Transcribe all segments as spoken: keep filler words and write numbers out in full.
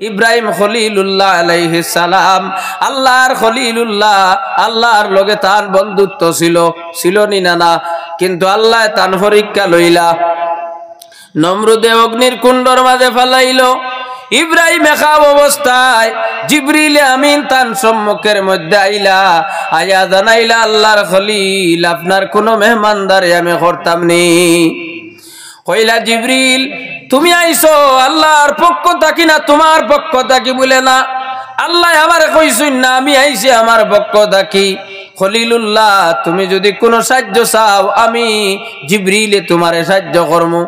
ইব্রাহিম খলিলুল্লাহ আলাইহিস সালাম, আল্লাহর খলিলুল্লাহ, আল্লাহর লগে তান বন্ধুত্ব ছিল, ছিল নি না? না। কিন্তু আল্লায় তান পরীক্ষা লইলা। নমরুদে অগ্নির কুণ্ডর মাঝে ফালাইল। ইব্রাহিমে খাও অবস্থায় জিবরিলে আমিন তান সম্মুখের মধ্যে আইলা, আইয়া জানাইলা, "আল্লাহর খলিল, আপনার কোনো মেহমানদারি আমি করতাম নি।" কইলা, "জিবরিল, তুমি আইছো আল্লাহর পক্ষ থাকি না তোমার পক্ষ থাকি?" বলে, "না, আল্লায় আমারে কইছইন না, আমি আইছি আমার পক্ষ থাকি। খলিলুল্লাহ, তুমি যদি কোনো সাহায্য চাও, আমি জিবরিলে তোমারে সাহায্য করমু,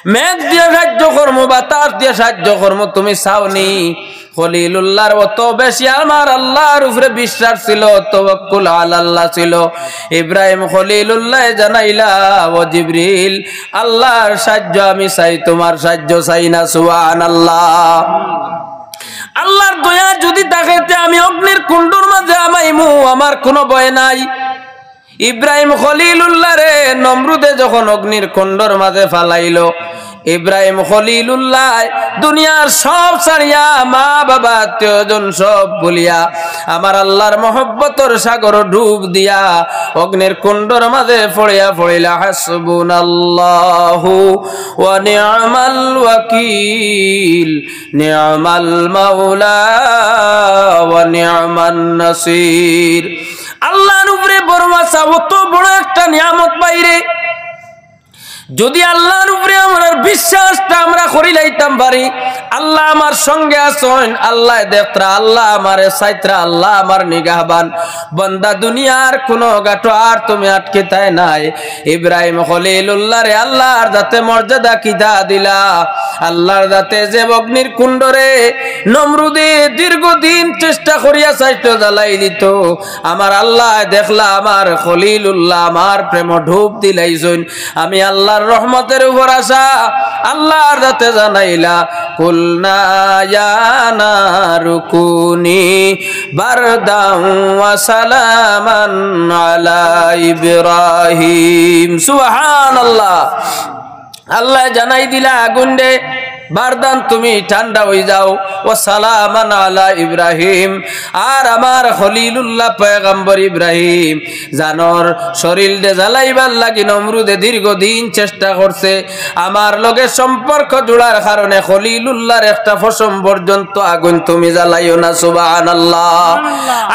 মেঘ দিয়া সাহায্য করমু, বাতাস দিয়া সাহায্য করমু, তুমি চাও নি?" খলিলুল্লাহর অত বেশি আমার আল্লাহর উপরে বিশ্বাস ছিল, তওয়াক্কুল আলাল্লাহ ছিল। ইব্রাহিম খলিলুল্লাহ জানাইলা, "ও জিবরিল, আল্লাহর সাহায্য আমি চাই, তোমার সাহায্য চাই না।" সুবহানাল্লাহ। আল্লাহর দয়া যদি থাকে, তে আমি অগ্নির কুণ্ডর মাঝে হামাইমু, আমার কোনো ভয় নাই। ইব্রাহিম খলিলুল্লাহরে নমরুদে যখন অগ্নির কুণ্ডর মাঝে ফালাইল, ইব্রাহিম খলিলুল্লাহ দুনিয়ার সব ছাড়িয়া, মা বাবা আত্মীয়জন সব ভুলিয়া, আমার আল্লাহর মহব্বতর সাগর ডুব দিয়া অগ্নির কুণ্ডর মাঝে পড়িয়া পড়িলা, "হাসবুনাল্লাহু ওয়া নি'মাল ওয়াকিল, নি'মাল মাওলা ওয়া নি'মান নাসির।" আল্লাহর উপরে ভরসা অত বড় একটা নিয়ামত ভাইরে। যদি আল্লাহর উপরে আমরার বিশ্বাসটা আমরা করি লাইতাম পারি, আল্লাহ আমার সঙ্গে আছইন, আল্লায় দেখরা, আল্লাহ আমারে চাইতরা, আল্লাহ আমার নিগাহবান। বান্দা, দুনিয়ার কোনো ঘাটো আর তুমি আটকিতায় নায়। ইব্রাহিম খলিলুল্লাহরে আল্লাহর জাতে মর্যাদা কিতা দিলা? আল্লাহর জাতে যে অগ্নির কুণ্ডরে নমরুদে দীর্ঘদিন চেষ্টা করিয়া চাইতো জ্বালাই দিত, আমার আল্লায় দেখলা আমার খলিলুল্লাহ আমার প্রেমো ডুব দিলাইছইন। আমি আল্লাহর রহমতের উপর আশা, আল্লাহর জাতে জানাইলা, "কুলনা ইয়া নারু কুনি বারদান ওয়া সালামান আলা ইব্রাহিম।" সুবহানাল্লাহ। আল্লায় জানাই দিলা আগুনরে, "বারদান, তুমি ঠান্ডা অই যাও, ওয়া সালামান আলা ইব্রাহিম।" আর আমার খলিলুল্লাহ পয়গম্বর ইব্রাহিম জানোর শরীলরে জ্বালাইবার লাগি নমরুদে দীর্ঘদিন চেষ্টা করছে। আমার লগে সম্পর্ক জুড়ার কারণে খলিলুল্লাহর একটা পশম পর্যন্ত আগুন তুমি জ্বালাইও না। সুবহানাল্লাহ।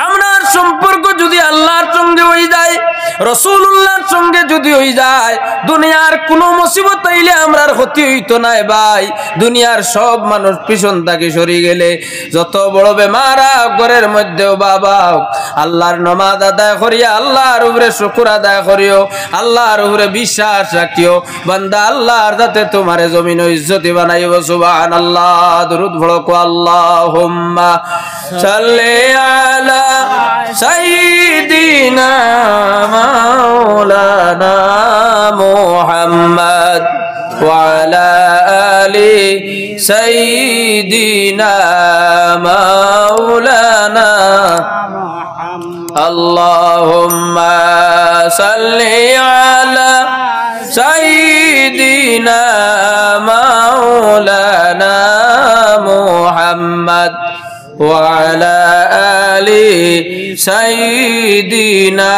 আমরার সম্পর্ক যদি আল্লাহর সঙ্গে অই যায়, রসুলুল্লাহর সঙ্গে যদি অই যায়, দুনিয়ার কোনো মুসিবত আইলে আমরার ক্ষতি অইতো নায় ভাই। দুনিয়ার সব মানুষ পিছন থাকি সরি গেলে, যত বড় বেমার আউক, ঘরের মধ্যেও বাবা আউক, আল্লাহর নমাজ আদায় করিয়া আল্লাহর উপরে শুকুর আদায় করিও, আল্লাহর উপরে বিশ্বাস রাখিও। বান্দা, আল্লাহর জাতে তোমারে জমিনো ইজ্জতি বানাইবো। সুবহানাল্লাহ। দুরূদ পড়ো, কও, আল্লাহুম্মা সাল্লি আলা সাইয়্যিদিনা মাওলানা মুহাম্মদ ওয়া আলা আলি সাইয়্যিদিনা মাওলানা। اللهم صل على سيدنا مولانا محمد وعلى آل سيدنا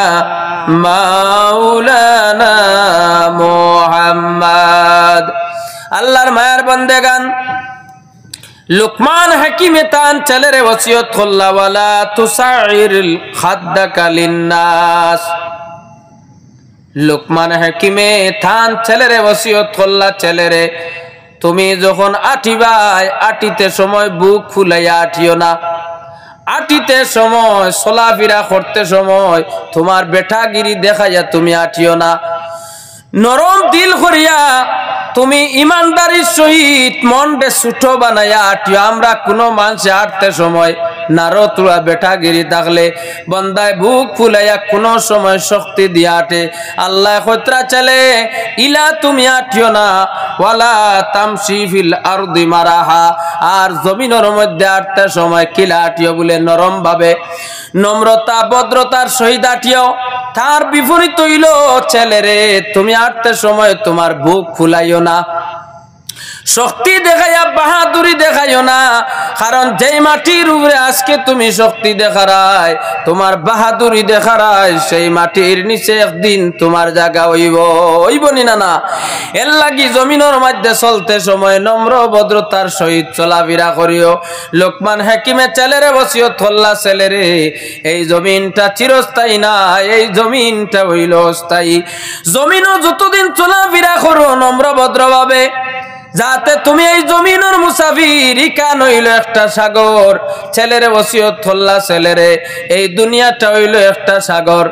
مولانا محمد. আল্লাহর মায়ার বান্দেগান, লুকমান হাকিমে তান ছেলেরে ওসিয়ত করলা, "ওয়ালা তুসাইর খাদ্দাকা লিন্নাস।" লুকমান হাকিমে তান ছেলেরে ওসিয়ত করলা, "ছেলেরে, তুমি যখন আটিবায়, আটিতে সময় বুক ফুলাইয়া আটিও না, আটিতে সময়, চলাফিরা করতে সময় তোমার বেটাগিরি দেখাইয়া তুমি আটিও না।" নরম দিল করিয়া তুমি ইমানদারির সহিত মনরে ছোট বানাইয়া আটিও। আমরা কুনু মানষে আটতে সময় নারো তুড়া বেটাগিরি থাকলে বন্দায় বুক ফুলাইয়া কুনু সময় শক্তি দিয়া আটে। আল্লায় কইতরা, "ছেলে, ইলা তুমি আটিও না, ওয়ালা তামশি ফিল আরদি মারাহা।" আর জমিনর মধ্যে আটতে সময় কিলা আটিও বুলে নরম ভাবে। নম্রতা, ভদ্রতার সহিত আটিও। তার বিপরীত অইলো, "ছেলেরে, তুমি আটতে সময় তোমার বুক ফুলাইও না।" শক্তি দেখাইয়া বাহাদুরি দেখাইও না, কারণ যেই মাটির উপরে আজকে তুমি শক্তি দেখারায়, তুমার বাহাদুরি দেখারায়, সেই মাটির নিচে একদিন তুমার জাগা অইবো, অইবো নি না, না? এর লাগি জমিনর মধ্যে চলতে সময় নম্র ভদ্রতার সহিত চলাফিরা করিও। লোকমান হাকিমে ছেলেরে বসিয়ত করলা, ছেলেরে, এই জমিনটা চিরস্থায়ী না, এই জমিনটা অইলো অস্থায়ী। জমিনো যতদিন চলাফিরা করো নম্র ভদ্রভাবে, যাতে তুমি এই জমিনর মুসাফির, ইখান অইলো একটা সাগর। ছেলেরে বসিয়ত করলা, ছেলেরে, এই দুনিয়াটা অইলো একটা সাগর।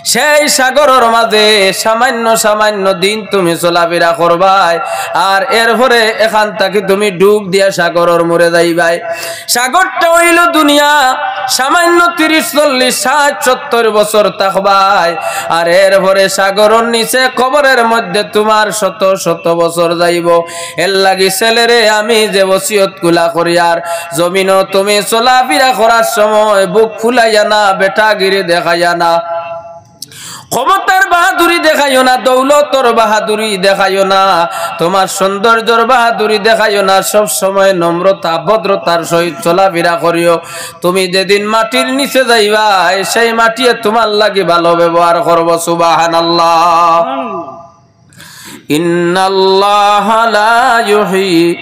সেই সাগরর মাঝে সামান্য সামান্য দিন তুমি চলাফিরা করবায়, আর এরপরে এখান থাকি তুমি ডুব দিয়া সাগরর মুরে যাইবায়। সাগরটা অইলো দুনিয়া, সামান্য তিরিশ, চল্লিশ, ষাট, সত্তর বছর থাকবায়, আর এরপরে সাগরর নিচে কবরের মধ্যে তুমার শত শত বছর যাইবো। এর লাগি ছেলেরে, আমি যে বসিয়তগুলা করিয়ার, জমিনো তুমি চলাফিরা করার সময় বুক ফুলাইয়া না, বেটাগিরি দেখাইয়া না, ক্ষমতার বাহাদুরি দেখাইও না, দৌলতর বাহাদুরি দেখাইও না, তুমার সৌন্দর্যর বাহাদুরি দেখাইও না, সব সময় নম্রতা ভদ্রতার সহিত চলাফিরা করিও। তুমি যেদিন মাটির নিচে যাইবায়, সেই মাটিয়ে তুমার লাগি ভালো ব্যবহার করবো। সুবহানাল্লাহ। ইন্নাল্লাহা লা ইউহি-,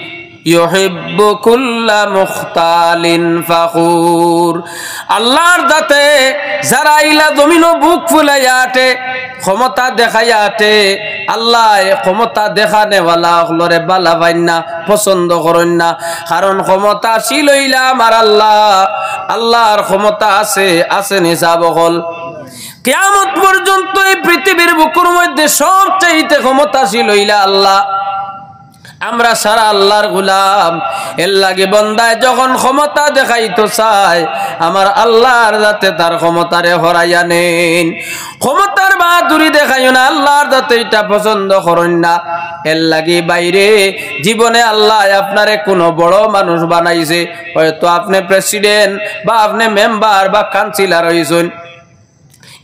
ইউহিব্বু কুল্লা মুখতালিন ফাখুর। আল্লাহর যাতে যারা ইলা জমিনো বুক ফুলাইয়া আটে, ক্ষমতা দেখাইয়া আটে, আল্লায় ক্ষমতা দেখানেওয়ালা অকলরে বালা পাইন না, পছন্দ করইন না। কারণ ক্ষমতাশীল অইলা আমার আল্লাহ, আল্লাহর ক্ষমতা আছে, আছে নি সাব অকল? কিয়ামত পর্যন্ত এই পৃথিবীর বুকুর মধ্যে সবচাইতে ক্ষমতাশীল অইলা আল্লাহ। আমরা সারা আল্লাহর গোলাম। এর লাগি বন্দায় যখন ক্ষমতা দেখাইতো চায়, আমার আল্লাহর যাতে তার ক্ষমতারে হরাইয়া নেইন। ক্ষমতার বাহাদুরি দেখাইও না, আল্লাহর যাতে ইটা পছন্দ করইন না। এর লাগি বাইরে জীবনে আল্লায় আপনারে কুনু বড় মানুষ বানাইছে, হয়তো আপনে প্রেসিডেন্ট বা আপনে মেম্বার বা কাউন্সিলর অইছইন,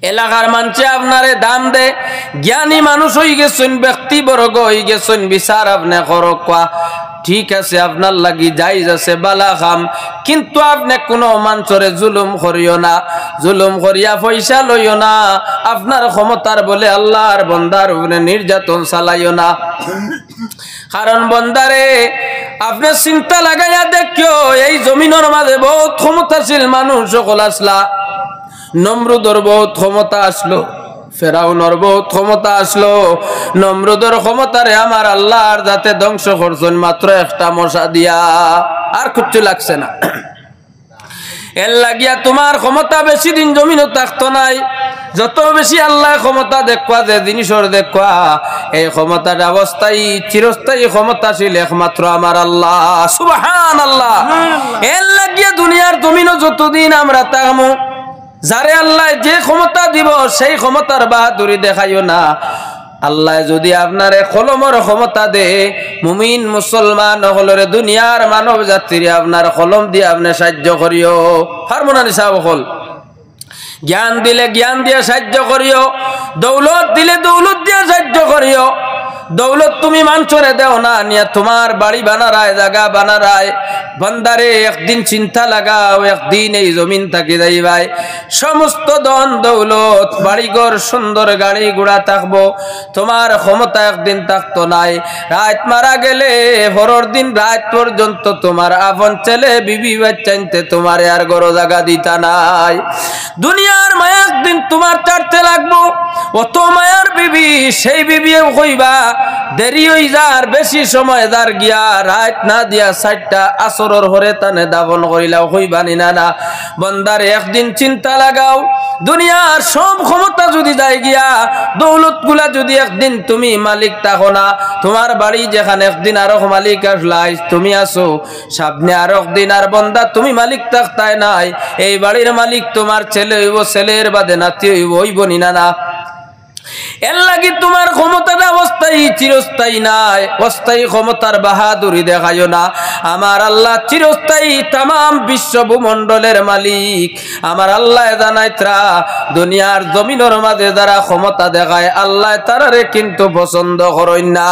এলাকার মানষে আপনারে দাম দে, জ্ঞানী মানুষ অইগেছইন, ব্যক্তিবর্গ অইগেছইন, বিচার আপনে করউক্কা, ঠিক আছে, আপনার লাগি জায়েজ আছে, বালা কাম, কিন্তু আপনে কুনু মানষরে জুলুম করিও না, জুলুম করিয়া পয়সা লইও না, আপনার ক্ষমতার বলে আল্লাহর বন্দার উপরে নির্যাতন চালাইও না। কারণ বন্দারে, আপনে চিন্তা লাগাইয়া দেখিও, এই জমিনর মাঝে বউত ক্ষমতাশীল মানুষ অকল আছলা। নমরুদর বউত ক্ষমতা আছলো, ফেরাউনর বউত ক্ষমতা আছলো। নমরুদর ক্ষমতারে আমার আল্লাহর যাতে ধ্বংস করছইন মাত্র একটা মশা দিয়া, আর কিচ্ছু লাগছে না। এর লাগিয়া তুমার ক্ষমতা বেশি দিন জমিনো থাকতো নায়। যত বেশি আল্লায় ক্ষমতা দেউক্কা, যে জিনিসর দেউক্কা, এই ক্ষমতাটা অস্থায়ী, চিরস্থায়ী ক্ষমতাশীল একমাত্র আমার আল্লাহ। সুবহানাল্লাহ। এর লাগিয়া দুনিয়ার জমিনো যতদিন আমরা থাকমু, যারে আল্লায় যে ক্ষমতা দিবো, সেই ক্ষমতার বাহাদুরি দেখাইও না। আল্লায় যুদি আপনারে কলমর ক্ষমতা দে, মুমিন মুসলমান অকলরে, দুনিয়ার মানব জাতিরে আপনার কলম দিয়া আপনে সাইয্য করিও। পারমু না নি সাব অকল? জ্ঞান দিলে জ্ঞান দিয়া সাইয্য করিও, দৌলত দিলে দৌলত দিয়া সাইয্য করিও। দৌলত তুমি মানষরে দেও না, নিয়া তুমার বাড়ি বানারায়, জাগা বানারায়। বন্দারে, একদিন চিন্তা লাগাও, একদিন এই জমিন থাকি যাইবায়। সমস্ত ধন দৌলত, বাড়িঘর, সুন্দর গাড়ি ঘোড়া থাকবো, তুমার ক্ষমতা একদিন থাকতো নায়। রাইত মারা গেলে পরর দিন রাইত পর্যন্ত তুমার আপন ছেলে বিবি বাচ্চাইন্তে তুমারে আর ঘরো জাগা দিতা নায়। দুনিয়ার মায়া একদিন তুমার ছাড়তে লাগবো। অত মায়ার বিবি, সেই বিবিয়েও কইবা, "দেরি অই যার, বেশি সময় যার গিয়া, রাইত না দিয়া চাইরটা আছরর পরে তানে দাফন করিলাও", কইবা নি না? না। বন্দারে, একদিন চিন্তা লাগাও, দুনিয়ার সব ক্ষমতা যুদি যায় গিয়া, দৌলতগুলা যুদি একদিন তুমি মালিক থাকো না, তুমার বাড়ি যেখান একদিন আরক মালিক আছলা, আইজ তুমি আছো, সামনে আরক দিন আর বন্দা তুমি মালিক থাকতায় নায়, এই বাড়ির মালিক তুমার ছেলে অইবো, ছেলের বাদে নাতি অইবো, অইবো নি না? না। এর লাগি তুমার ক্ষমতাটা অস্থায়ী, চিরস্থায়ী নায়। অস্থায়ী ক্ষমতার বাহাদুরি দেখাইও না। আমার আল্লাহ চিরস্থায়ী, তামাম বিশ্ব ভূমণ্ডলের মালিক। আমার আল্লায় জানাইত্রা, দুনিয়ার জমিনর মাঝে যারা ক্ষমতা দেখায়, আল্লায় তারারে কিন্তু পছন্দ করইন না।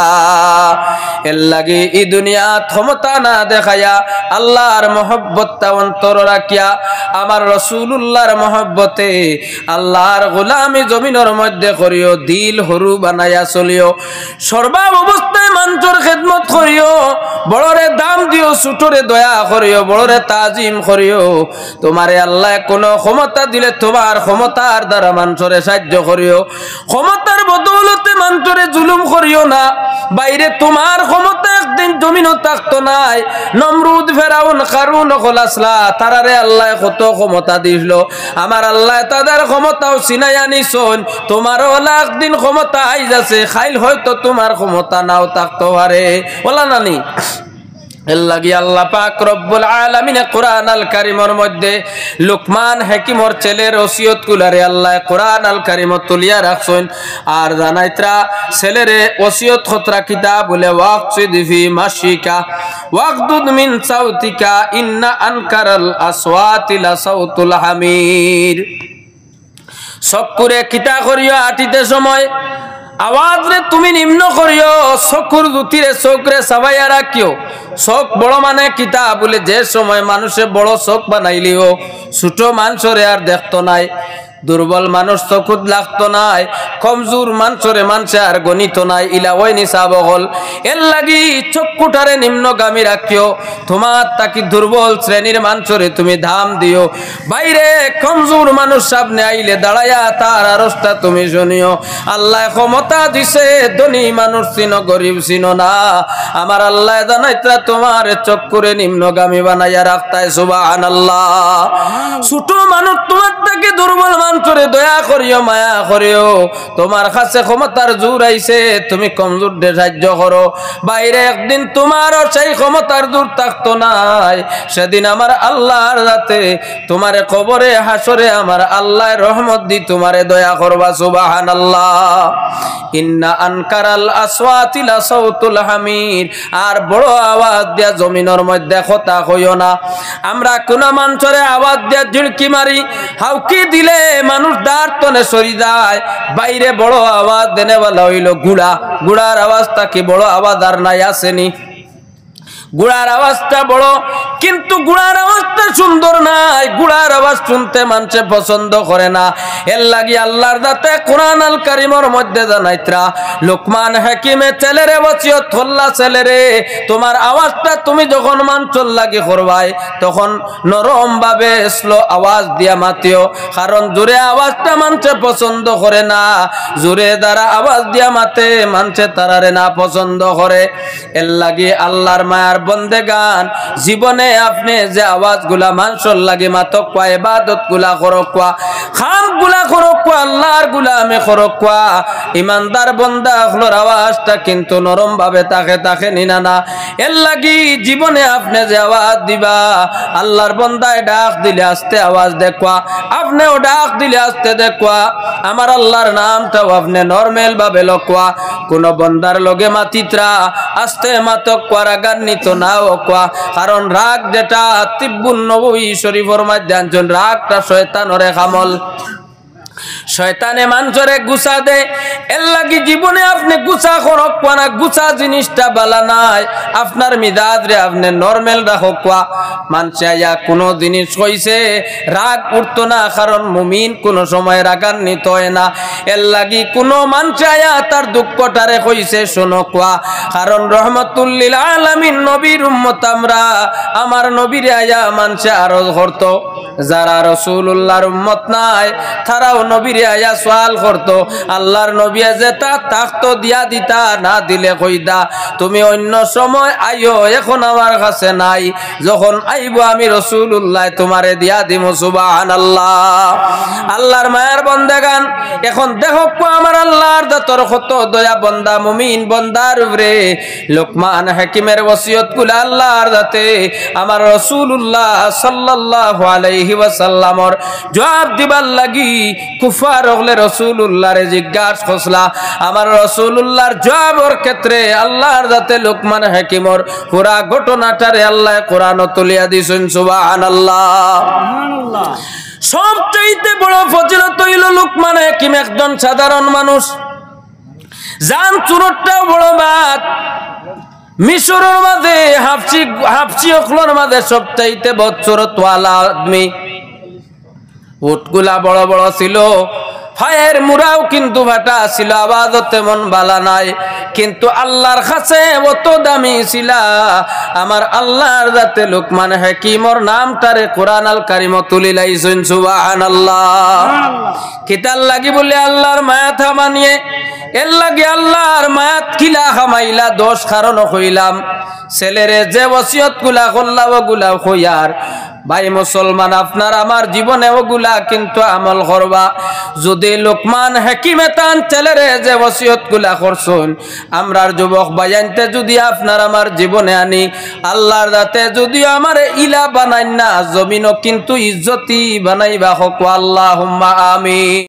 এর লাগি ই দুনিয়াত ক্ষমতা না দেখাইয়া আল্লাহর মহব্বতটা অন্তর রাখিয়া আমার রসুলুল্লাহর মহব্বতে আল্লাহর গোলামি জমিনর মধ্যে করিও, দিল হুরু বানাইয়া চলিও, সর্বা অবস্থায় মানষর খেদমত করিও, বড়রে দাম দিও, ছোটরে দয়া করিও, বড়রে তাজিম করিও। তুমারে আল্লায় কোনো ক্ষমতা দিলে তুমার ক্ষমতার দ্বারা মানষরে সাহায্য করিও। ক্ষমতার বদৌলতে মানষরে জুলুম করিও না। ভাইরে, তুমার ক্ষমতা একদিন জমিনো থাকতো নায়। নমরুদ, ফেরাউন, কারুন অকল আছলা, তারারে আল্লায় কত ক্ষমতা দিছলো। আমার আল্লায় তারার ক্ষমতাও ছিনাইয়া নিছইন। তুমারও অলা একদিন ক্ষমতা আইজ আছে, কাইল হয়তো তুমার ক্ষমতা নাও থাকতো পারে। অলা নানি? এর লাগি আল্লাহ পাক রব্বুল আলামিনে কোরআন আল কারিমর মধ্যে লুকমান হাকিমর ছেলের ওসিয়তগুলারে আল্লায় কোরআন আল কারিমো তুলিয়া রাখছইন। আর জানাইত্রা, ছেলেরে ওসিয়ত করত্রা কিতা বুলে, "ওয়াকসিদ ফি মাশিকা ওয়াগদুদ মিন সাউতিকা ইন্না আনকারাল আসওয়াতি লাসাউতুল হামির।" চক্ষুরে কিতা করিও আটিতে সময়, আওয়াজরে তুমি নিম্ন করিও, চক্ষুর জ্যোতিরে চক্ষুরে চাবাইয়া রাখিও। চক্ষু বড় মানে কিতা বুলে, যে সময় মানষে বড় চক্ষু বানাইলিও, ছোট মানষরে আর দেখতো নায়, দুর্বল মানুষ চক্ষুত লাগতো নায়, কমজোর মানষরে মানষে আর গণিতো নায়, ইলা অইনি সাব অকল। এর লাগি চক্ষুটারে নিম্নগামী রাখিও, তুমার থাকি দুর্বল শ্রেণীর মানষরে তুমি দাম দিও। ভাইরে, কমজোর মানুষ সামনে আইলে দাঁড়াইয়া তার আরজটা তুমি শুনিও। আল্লায় ক্ষমতা দিছে, ধনী মানুষ চিনো, গরিব চিনো না। আমার আল্লায় জানাইত্রা তুমার চক্ষুরে নিম্নগামী বানাইয়া রাখতায়। সুবহানাল্লাহ। ছোট মানুষ, তুমার থাকি দুর্বল মানষরে দয়া করিও, মায়া করিও। তুমার কাছে ক্ষমতার জোর আইছে, তুমি কমজোররে সাহায্য করো। ভাইরে, একদিন তুমারও সেই ক্ষমতার জোর থাকতো নায়। সেদিন আমার আল্লাহর যাতে তুমারে কবরে হাশরে আমার আল্লায় রহমত দি তুমারে দয়া করবা। সুবহানাল্লাহ। ইন্না আনকারাল আসওয়াতি লাসাউতুল হামির। আর বড় আওয়াজ দিয়া জমিনর মধ্যে কথা কইও না। আমরা কুনু মানষরে আওয়াজ দিয়া ঝিড়কি মারি, হাউকি দিলে মানুষ দার তনে সরি যায়। ভাইরে, বড় আওয়াজ দেনেওয়ালা অইলো ঘুড়া। ঘুড়ার আওয়াজ থাকি বড় আওয়াজ আর নাই, আছেনি? ঘুড়ার আওয়াজটা বড়, কিন্তু ঘুড়ার আওয়াজটা সুন্দর নায়। ঘুড়ার আওয়াজ শুনতে মানষে পছন্দ করে না। এর লাগি আল্লাহর যাতে কোরআন আল কারিমর মধ্যে জানাইত্রা, লুকমান হাকিমে ছেলেরে ওসিয়ত করলা, "ছেলেরে, তুমার আওয়াজটা তুমি যখন মানষর লাগি করবায়, তখন নরম ভাবে slow আওয়াজ দিয়া মাতিও, কারণ জোরে আওয়াজটা মানষে পছন্দ করে না। জোরে যারা আওয়াজ দিয়া মাতে, মানষে তারারে না পছন্দ করে।" এর লাগি আল্লাহর মায়ার বন্দেগান, জীবনে আপনে যে আওয়াজগুলা মানষর লাগি মাতউক্কা, ইবাদতগুলা করউক্কা, কামগুলা করউক্কা, আল্লাহর গুলামি করউক্কা, ইমানদার বন্দা অকলর আওয়াজটা কিন্তু নরম ভাবে থাকে, থাকে নি না, না। এর লাগি জীবনে আপনে যে আওয়াজ দিবা, আল্লাহর বন্দায় ডাক দিলে আস্তে আওয়াজ দেউক্কা, আপনেও ডাক দিলে আস্তে দেউক্কা, আমার আল্লাহর নামটাও আপনে normal ভাবে লউক্কা। কুনু বন্দার লগে মাতিত্রা, আস্তে মাতউক্কা, রাগান্বিত না অউক্কা। কারণ রাগ যেটা, তিব্বুন নববী শরীফর মাঝে আনছইন, রাগটা শয়তানর এক আমল। শয়তানে মানষরে গুসা দেয়। এর লাগি জীবনে আপনে গুসা করউক্কা না, গুসা জিনিসটা ভালা নায়। আপনার মিজাজরে আপনে normal রাখউক্কা। মানষে আইয়া কুনু জিনিস কইছে, রাগ উঠতো না, কারণ মুমিন কুনু সময় রাগান্বিত অয় না। এর লাগি কুনু মানষে আইয়া তার দুঃখটারে কইছে, শুনউক্কা, কারণ রহমাতুল লিল আলামিন নবীর উম্মত আমরা। আমার নবীরে আইয়া মানষে আরজ করতো, যারা রাসুলুল্লাহর উম্মত নায়, তারাও নবীরে আইয়া সওয়াল করতো, আল্লাহর নবীয়ে যেতা থাকতো দিয়া দিতা, না দিলে কইতা, "তুমি অইন্য সময় আইও, এখন আমার কাছে নাই, যখন আইবো আমি রাসুলুল্লায় তুমারে দিয়া দিমু।" সুবহানাল্লাহ। আল্লাহর মায়ার বন্দেগান, এখন দেখউক্কা আমার আল্লাহর জাতর কত দয়া বন্দা, মুমিন বন্দার উপরে। লুকমান হাকিমের ওসিয়তগুলা আল্লাহর জাতে আমার রাসুলুল্লাহ সাল্লাল্লাহু আলাইহি ওয়াসাল্লামর জবাব দিবার লাগি কুফার অকলে রসুলুল্লাহরে জিজ্ঞাস করছলা। আমার রসুলুল্লাহর জবাবর ক্ষেত্রে আল্লাহর জাতে লুকমান হাকিমর পুরা ঘটনাটারে আল্লায় কোরআনো তুলিয়া দিছইন। সুবহানাল্লাহ। সবচাইতে বড় ফজিলত অইলো লুকমান হাকিম একজন সাধারণ মানুষ। যান চুরুটটাও বড় বাদ। মিশরর মাঝে হাফসি, হাফসি অকলর মাঝে সবচাইতে বদ চুরুটওয়ালা আদমি। উটগুলা বড় বড় ছিল, পায়ের মুড়াও কিন্তু ফাটা ছিল, আওয়াজও তেমন বালা নাই, কিন্তু আল্লাহর কাছে অত দামি ছিলা। আমার আল্লাহর জাতে লুকমান হাকিমর নামটারে কোরআন আল কারিমো তুলিলাইছইন। সুবহানাল্লাহ। কিতার লাগি বুলে আল্লাহর মায়াত হামানিয়ে, এর লাগি আল্লাহর মায়াত কিলা হামাইলা, দশ কারণ কইলাম। ছেলেরে যে ওসিয়তগুলা করলা অগুলা কইয়ার, ভাই মুসলমান, আপনার আমার জীবনে অগুলা কিন্তু আমল করবা। যুদি লুকমান হাকিমে তান ছেলেরে যে ওসিয়তগুলা করছইন, আমরার যুবক ভাইয়াইন্তে যুদি আপনার আমার জীবনে আনি, আল্লাহর জাতে যুদি আমারে ইলা বানাইন না, জমিনো কিন্তু ইজ্জতি বানাইবা। কউক্কা আল্লাহুম্মা আমিন।